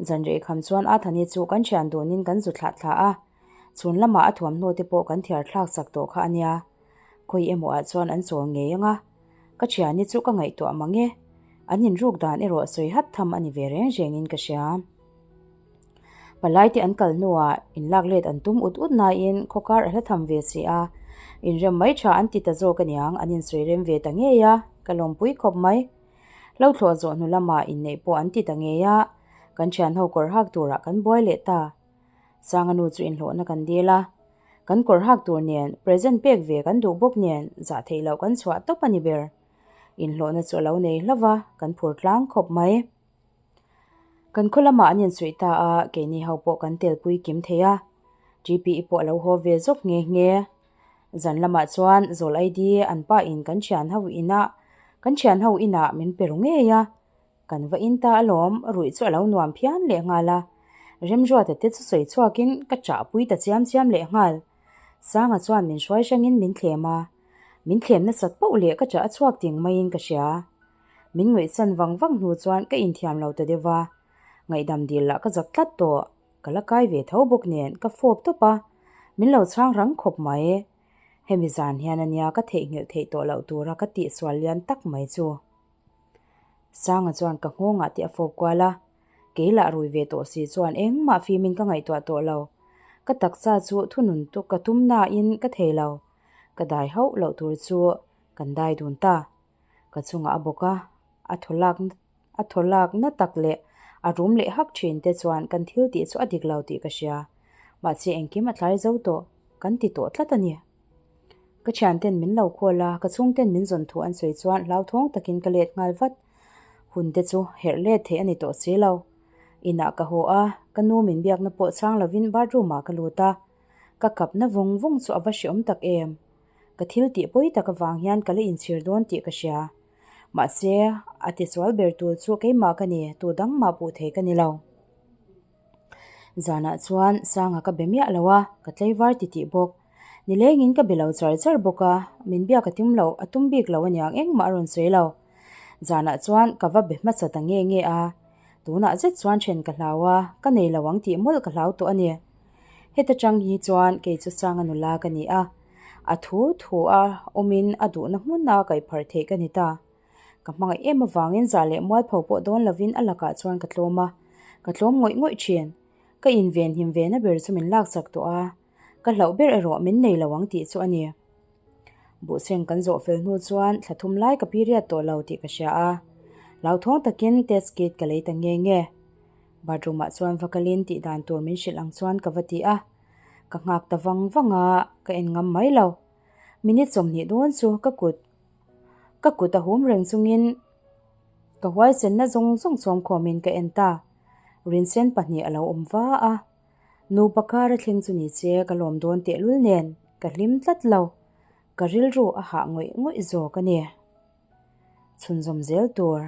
Zanreh kham chuan Athani chu kan thian dunin kan zu thlah thlah a, chhun lamah a thuamhnaw te pawh kan thiar thlak sak tawh kha a nia. Khawi emaw ah chuan an chawl ngei ang a, ka thiani chu ka ngaihtuah mang e. An inruk dan erawh sawi hat tham a ni ve reng rengin ka hria. Palai te an kal hnuah inlak let an tum ut ut nain khawkar a hla tham ve si a, inrem mai tha an ti ta zawk aniang an insawi rem ve ta ngei a, ka lawmpui khawp mai. Hlo thlawh zawh hnu lamah inneih pawh an ti ta ngei a, kan thianho kawr hak turah kan buai leh ta. Sanga nu chu inhlawhna kan dil a, kan kawr hak tur nen present pek ve kan duh bawk nen zah theih loh kan chhuah tawp a ni ber. Inhlawhna chu a lo nei hlauh va, kan phur tlang khawp mai. Kan khaw lamah an insuih ta a, keini ho pawh kan telpui kim thei a. GPE pawh a lo haw ve zawk nghe nghe. Zan lamah chuan zawl ID an pa in kan thian ho inah kan thian ho inah min pe ru ngei a, kan va in ta alawm ruih chu a lo nuam phian leh nghal a. Remruata te chu sawi chhuakin ka chahpui ta chiam chiam leh nghal. Sanga chuan min hruai hrangin min thlem a, min thlem nasat poh leh ka chah a chhuak ting maiin ka hria. Min ngaihsan vang vang hnu chuan ka inthiam lo ta deuh a, ngaihdam dil lah ka zak tlat tawh. Ka la kai ve tho bawk nen ka fawp tawp a, min lo chhang rang khawp mai. Hemi zan hian ania ka theihnghilh theih tawh loh tura ka tihsual lian tak mai chu. Sanga chuan ka nghawngah te a fawp kual a, kei lah rui ve tawh si chuan engmah fimin ka ngaihtuah tawh lo. Ka taksa chu thunun ka tum nain ka thei lo. Ka dai hauh loh tur chu kan dai dun ta. Ka chungah a bawk a, a thaw lak A thaw lak na tak leh a rum leh hak thin te chuan kan thil tih chu a dik lo tih ka hria. Mahse engkim a tlai zo tawh, kan ti tawh tlat a ni. Ka thianten min lo call a, ka chhungten min zawn thu an sawi chuan hlauthawng takin ka let nghal vat. Hun te chu herh let theih a ni tawh si lo. Inah ka haw a, ka nu min biakna pawh chhang lovin bathroom ah ka lut a. Ka kapna vung vung chu a va hreawm tak em. Ka thil tih pawi tak avang hian ka la inchhir dawn tih ka hria. Mahse, a tisual ber tur chu keimah ka ni, tu dang mah puh thei ka ni lo. Zanah chuan Sanga ka be miah lo a, ka tlaivar titih bawk. Nilengin ka be lo char char bawk a, min biak a tum lo, a tum bik lo aniang engmah a rawn sawi lo. Zanah chuan ka va be hmasa ta nge nge a, tunah zet chuan then ka hlau a, ka nei lo ang tih mawlh ka hlau tawh a ni. Heta tang hi chuan kei chu Sanga nula ka ni a, a thu thu a awmin a duhna hmun a kaihpharh theih ka ni ta. Ka hmangaih em avangin zah leh mualpho pawh dawn lovin a lakah chuan ka tlawm a, ka tlawm ngawih ngawih thin. Ka inven him ve na ber chu min laksak tawh a, ka hlauh ber erawh min nei lo ang tih chu a ni. Buhseng kan zawh fel hnu chuan thla thum lai ka period tawh lo tih ka hria a, hlauthawng takin test kit ka lei ta nge nge. Bathroom ah chuan va kalin tih dan tur min hrilh ang chuan ka va ti a, ka nghak ta vang vang a, ka en ngam mai lo. Minute 20 dawn chu ka kut ka kut a hum reng chungin ka huaisenna zawng zawng chawmkhawmin ka en ta. Rinsen pahnih a lo awm va a, nupa kar a thleng chu ni che ka lawm dawn tehlul nen ka hlim tlat lo, ka rilru a hah ngawih ngawih zawk a ni. Chhunzawm zel tur.